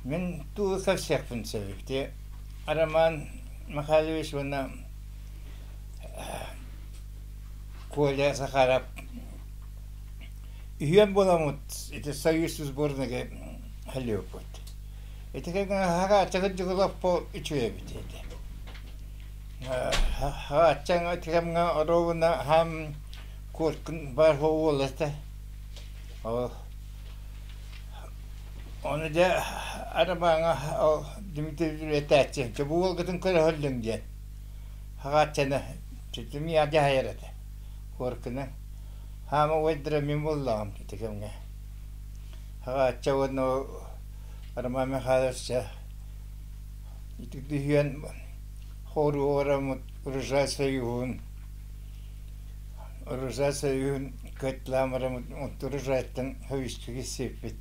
Мин тугу көрсүөхпүн сөбүй? Ити Роман Михайлович уонна Коля Захаров үһүөн буоламмыт ити Союз сборныга халыыппыт. Ити кэмҥэ харааччыгыт дьыгылаппо үчүгэй эбит этэ. Харааччаҥ ити кэмҥэ оруобуна хаам куоркун баар уол этэ. Ол Ону дьэ арабааҥа ол Дмитрий этээччи дьэ бу уолгутун көрөһөллүҥ диэн хаҕааччыны миэхэ дьаһайар этэ Коркины хаама уойдара мин буоллаҕым ити кэмҥэ хаҕаачча уонна ол Роман Михайлович ити түһүөн хоруораммыт урожай союһун Урожай союһун кыттылаан баран урожайтан хөвүскүгэ сиэппит.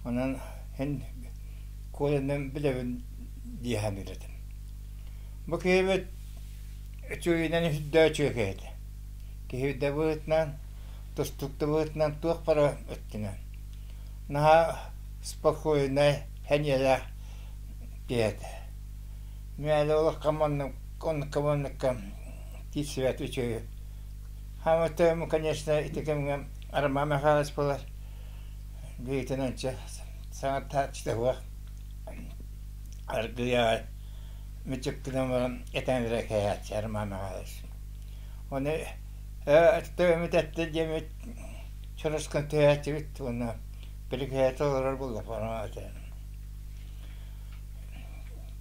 Онон һин Колянан билэбин дии саныыр этим. Бу киһибит үчүгэйинэн үрдөө үчүгэй киһи этэ. Киһи да быһыытынан, тустуук да быһыытынан туох бара өттүнэн. Наһаа спокойнай, сэниэлээх киһи этэ. Мээлэ олоххо маннык оннукка манныкка киирсибэт үчүгэй. Хаамытым, конечно, ити кэмҥэ Роман Михайлович буолар. Бэйэтин ончу саҥартааччыта суох. Аргыйа мүчүк гынан баран этэн эрэ кээһээччи Роман Михайлович. Ону төбөмүт эттэ диэммит чороскун түһээччибит уонна били олорор буолла этэ.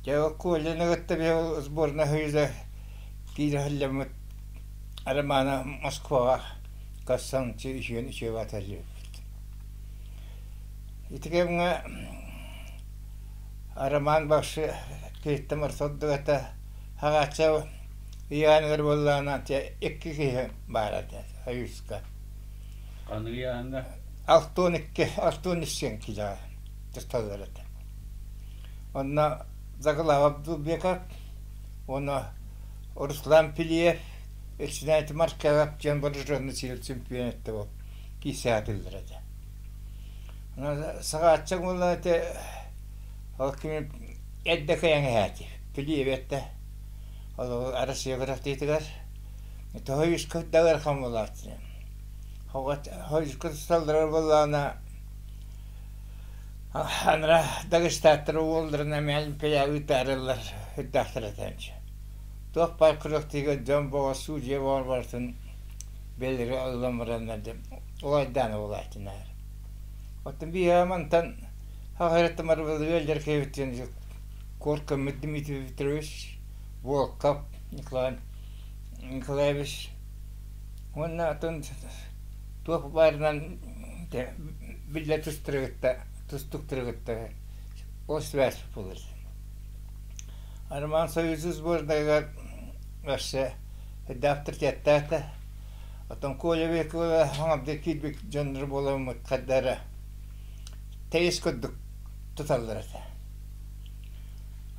Дьэ ол Коляны кытта биһиги сборная Союза киирэ Романа Москваҕа көрсөн үчүгэн үчүгэй аталлыбыппыт. Ити кэмҥэ Роман Бахшы киһиттэн сордугата хаҕаачча ыйааныгар буоллаҕына икки киһи баар этэ Союзка. Ханнык ыйааһыҥҥа? 62, 63 килоҕа тусталлар этэ. Онно Заглава Абдулбеков уонна Руслан Пилиев, Ичинээти Маркелов диэн вооруженный сил чемпионатта ол киирсээтиллэр этэ. Саҕаачча буолла этэ ол кими эрдэ кыайан иһээти Пилиев этте ол Россия күрэхтиитигэр тоһо үс кырда ыарахан буолааччы. Хойуска тусталлара буоллаҕына Анара Дагестааттар уолларын эмиэ Олимпиада ыытаарыллар үрдээхтэр этээччи. Туох баар күрэхтиигэ дьон боҕо судья боҕор барытын бэлэри ылан бараннар диэн улайдаан улаатынаар. Оттон биһиэхэ мантан хахайраттамар ыалдьар киһибитин Коркоммут Дмитрий Петрович, Волков Николай Николаевич уонна атын туох баарынан биллэ тустарыгытта тустуктарыгытта ол связь буолар. Роман Союзу сбордайыгар өссө авторитеттаата. Оттон Коля Бекова хаҥабда киирбит дьоннор буоламмыт хардара тэйис курдук туталлар этэ.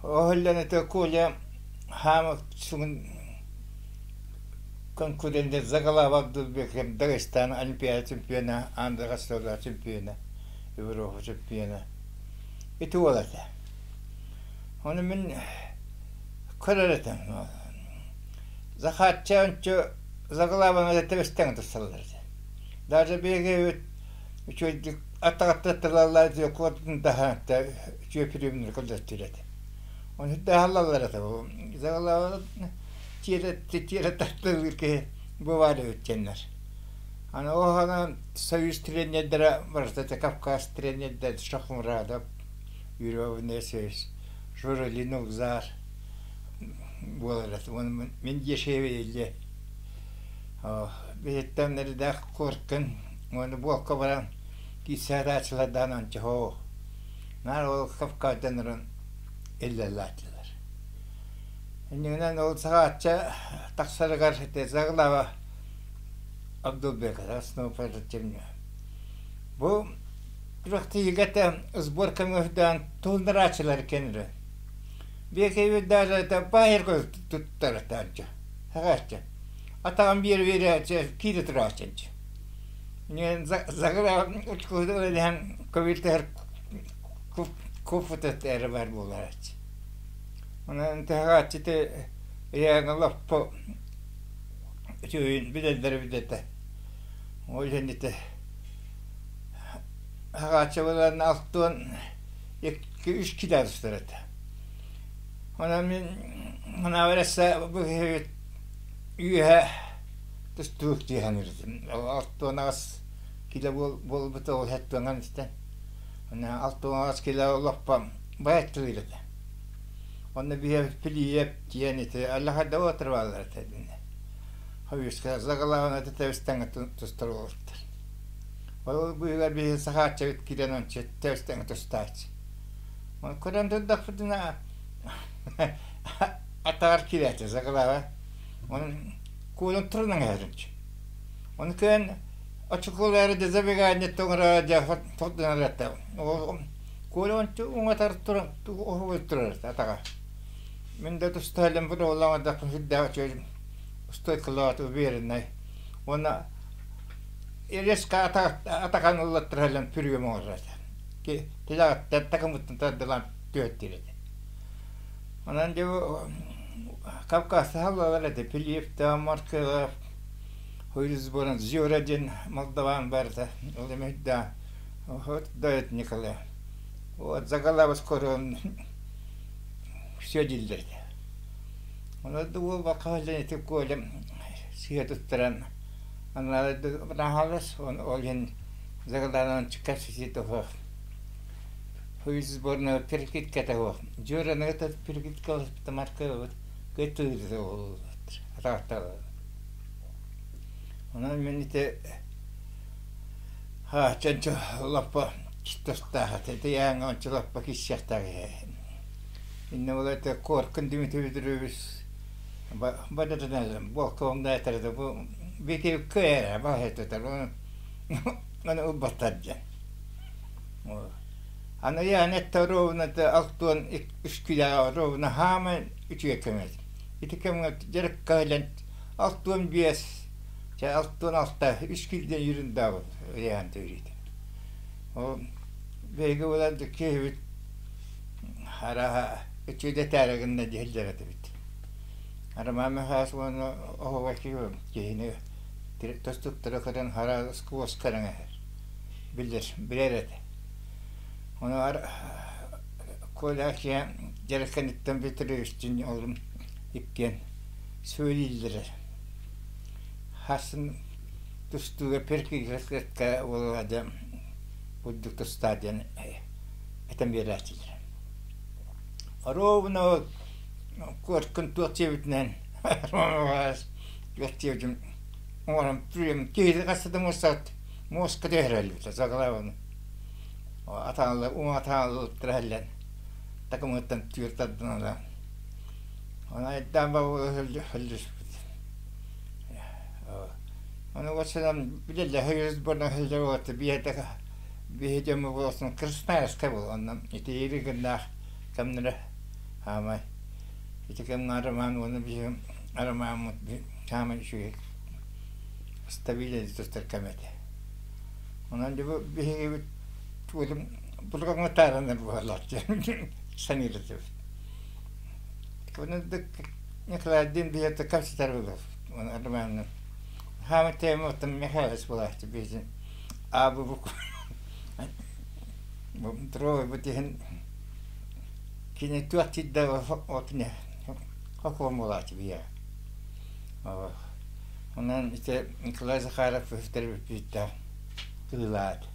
Оһоллон это Коля хаамык сугун конкуренты Загалава Абдулбеков Дагестан Олимпиада чемпиона, Андра Сторла чемпиона, Европа чемпиона. Ити уол этэ. Ону мин көрөр этим. Захарча ончу Загалаваны тэбистэҥ тусталлар этэ. Даже биһиги үчүгэйдик аттаҕаттатталаллар куотун таһаатта үчүгэй приемнары көрдөттүр этэ. Ону даһаллаллар этэ. Загалава тиэрэ тартылыыр киһи бу баар эбит диэннэр. Аны ол Союз тренердэрэ барыта Кавказ тренердэр Шахмурадов, Юрий Аванесович, Журалин Улзар буолар этэ. Уонна мин дешеве иле биһиттэн эрдээх куоркын уонна буолка баран киирсээрааччылардаан ончоһоо наар ол Кавказдан ыран иллэллааччылар. Иннигинэн ол саҕаачча тахсарыгар заглава Абдулбекова основоположитель. Бу күрэхтэһиигэ сборка мөһдөөн туһуннарааччылар кэннирэ. Биэкэйбит даже это баайырга туттаратааччы. Хагааччы. Атаҕын биэр биэрээччи киирэ турааччы. Загра учкуһуду үлэлэһэн көбүлтэһэр. Куфутат эрэ баар буолааччы. Онон таһаҕааччыта ыйааҥҥа лоппо үчүгэйин билэллэрэ билэтэ. Ол иһин ити хаҕааччы буолан 62 үс кило тустар этэ. Онон мин санаабар өссө бу киһибит үөһэ тустуук дии саныырым. 68 кило буолбута ол хэттуонан истэн. 68 кило олохпо байаттылыыр этэ. Онно биһиэхэ Пилиев диэн ити Аллахарда отрываллар этэ динэ. Хойуска загалаҕына тэбистэҥэ тустар буолбуттар. Ол быыһыгар биһи сахааччыбыт киирэн ончу тэбистэҥэ тустааччы. Оны көрөн турдахпытына атаҕар киирээччи загалаҕа. Onun куолун турунан эһэринчи. Оны кыан очукулары да забегание тоҥора дьэ хотдунар этэ. Коля уҥатар туран уһугуй турар атаҕа. Мин да тустаһалым бу доллаҥардахпын сүрдээх үчүгэй стойкалаат увереннай. Уонна резко атахан ыллаттараллан түрүөм оҥорор этэ. Тилэҕиттэн такымыттан тардылаан түһэттиир этэ. Онон дьэ Кавказта халлалар этэ Пилиевтаах, Маркелов, Хуйрусборон, Зюра диэн молдаван барыта. Ол эмэ Вот дает Николай. Вот заголовок скоро он все дииллэр этэ. Онон да уолбакка сылдьан ити Колям сыыһа туттаран наһаалас ол иһин загалаанан чыккас суох сборная перекидката суох. Дьуораны перекидка марка кыттыыр атаҕаттар. Онон мин ити Чончо лаппа тустаах этэ, ити ончу лаппа киссиэхтээх иһэ. Иннэ ол этэ Коркин Дмитрий Петрович бадатынан буолкуоҥна этэр да бу бити кыайара баһытытар ону ылбаттар диэн. Аны яан этте ровно алтуон үс килэҕэ ровно хаамай үчүгэй кэмэ. Ити кэмҥэ дьарыкка кэлэн 65 Чэ, 66 үс киирдэн юрундаабыт ыйаан төрүүтэ. Ол биһиги буолан киһибит араха үчүгэй этээри гынна диһиллэр этибит. Роман Михайлович уонна оһуга киһини тостуктара көрөн хара сквозь көрөн билэр билэр этэ. Ону Коля дьарыкканыттан Петровичтин олум иккиэн сөйлүүллэрэ. Хасын тустууга перкигэскэ уола дьэ курдук тустаа диэн этэн биэрээччилэр. Ровно куоркун туох диэбитинэн туох диэбитим оҥорон прям киһи хаста да муоста муоска түһэрэллибитэ заглаваны атаалла уҥа атааллыттара такымыттан түөр тардынала Ону айдаан бабыллыспыт. Ону уотсанан билэллэ хойус буолан сылдьар уота биһиэхэ биһи дьоммут буолсан Красноярскай буолла онно итиири гыннаах кэмнэрэ хаамай ити кэмҥэ Роман уонна биһи Ромаммыт хаамай үчүгэй стабильный тустар кэм этэ. Онон дьэ бу биһигибит тугутум булгаҥҥа тааранар буоллар диэн саныыр этибит. Николайдыын биһиэхэ кэпсэтэр буолуох. Хаама тема оттон Михайлович буолааччы биһиги аабы бу бу тиһин кини туох тиийдэ отуне хокуон буолааччы биһиэхэ. Онон ити Николай Захаров үһүтэр бүппүттээх кыылаат.